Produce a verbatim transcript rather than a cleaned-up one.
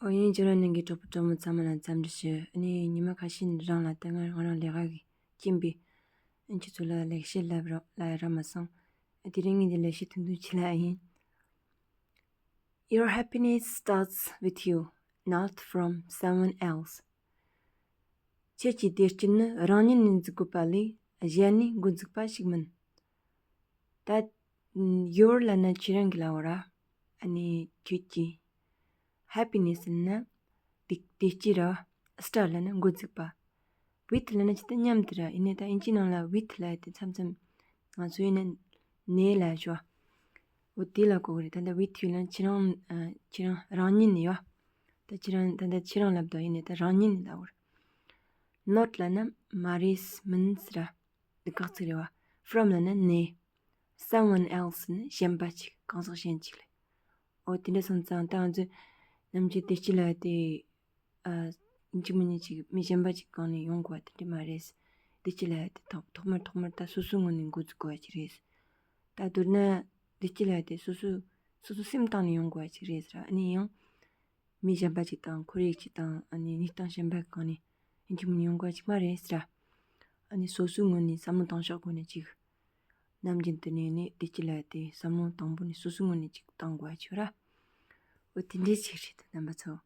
ཨོ་ཡིན། ཇོ་ར་ནང་གི་གྲོགས་པོ་གྲོགས་མོ་ཚང་མ་ལ་འཚམས་འདྲི་ཞུ། ཨ་ནི་ཉི་མ་ཁ་ཤས་རིང་ལ་ད་ང་རང་ལས་ཀ་གི་རྐྱེན་པས་ཨ་ཁྱེད་ཚོ་ལ་ལེགས་བཤད་ལབ་རོགས་ལབ་ར་མ་སོང་། ཨ་དེ་རིང་ངས་འདི་ལེགས་བཤད་ཐུང་ཐུང་ཅིག་ལབ་ཡིན། Your happiness starts with you, not from someone else. ཁྱེད་ཀྱི་བདེ་སྐྱིད་ནི་རང་ཉིད་ནས་འཛུགས་དགོས་པ་ལས་གཞན་ནས་འགོ་འཛུགས་པ་ཞིག་མིན། ད་your ལབ་ན་ཁྱེད་རང་གི་ལབ་པ་ར། ཨ་ནི་ཁྱེད་ཀྱི། happiness ལབ་ན་བདེ་བདེ་སྐྱིད་ར། start ལབ་ན་འགོ་འཛུགས་པ། with ལབ་ན་ཅི་ལྟར་མཉམ་དུ་ར། ཡིན་ནའི་ད་དབྱིན་ཇིའི་ནང་ལ་with ལབ་ཡ་དེ་མཚམས་མཚམས་ང་ཚོ་ཡིན་ན་ནས་ལབ་ཞོ། འོ་དེ་ལ་གོ་གི་རེད། ད་ལྟ་with you ལབ་ན་ཁྱེད་རང་ཨ་ཁྱེད་རང་རང་ཉིད་ནས་ཡོད། ད་ཁྱེད་རང་ད་ལྟ་ཁྱེད་རང་ལབ་དུས་ཡིན་ནའི་ད་རང་ཉིད་ནས་ལབ་དགོས་རེད། not ལབ་ན་མ་རེད་མིན་ཟེར་ར། འདི་དགག་ཚིག་རེད་བ། from ལབ་ན་ནས། someone else ནི་གཞན་པ་ཅིག་གང་ཟག་གཞན་ཅིག་ལ། འོ་དེ་འདྲ་སོང་ཙང་ད་ང་ཚོས་ནམ་རྒྱུན་བདེ་སྐྱིད་ལབ་ཡ་དེ། ཨ་ཡིན་གཅིག་མིན་གཅིག་མི་གཞན་པ་ཅིག་གང་ནས་ཡོང་དགོས་པ་དེ་འདྲ་མ་རེད། བདེ་སྐྱིད་ལབ་ཡ་དེ་ཐོག་ཐོག་མར་ཐོག་མར་ད་སོ་སོའི་ངོས་ནས་འགོ་འཛུགས་དགོས་པ་ཅིག་རེད། ད་མདོར་ན་བདེ་སྐྱིད་ལབ་ཡ་དེ་སོ་སོ་སོ་སོ་སེམས་གཏིང་ནས་ཡོང་དགོས་པ་ཅིག་རེད་ཟེར། ཨ་ནི་ཡང་མི་གཞན་པ་ཅིག་དང་ཁོར་ཡུག་ཅིག་དང་ཨ་ནི་གནས་སྟངས་གཞན་པ་གང་ནས་ཡིན་གཅིག་མིན་ཡོང་དགོས་པ་ཅིག་མ་རེད་ཟེར། ཨ་ནི་སོ་སོའི་ངོས་ནས་བསམ་བློ་བཏང་ཕྱོགས་སྒོ་ནས་ཅིག་ནམ་རྒྱུན་དུ་ནས་ནི་བདེ་སྐྱིད་ལབ་ཡ་དེ་བསམ་བློ་དང་པོ་ནས་སོ་སོའི་ངོས་ནས་ཅིག་བཏང་དགོས་པ་ཅིག་ར། འོ་དེ་འདྲའི་ཅིག་རེད་རྣམ་པ་ཚོ།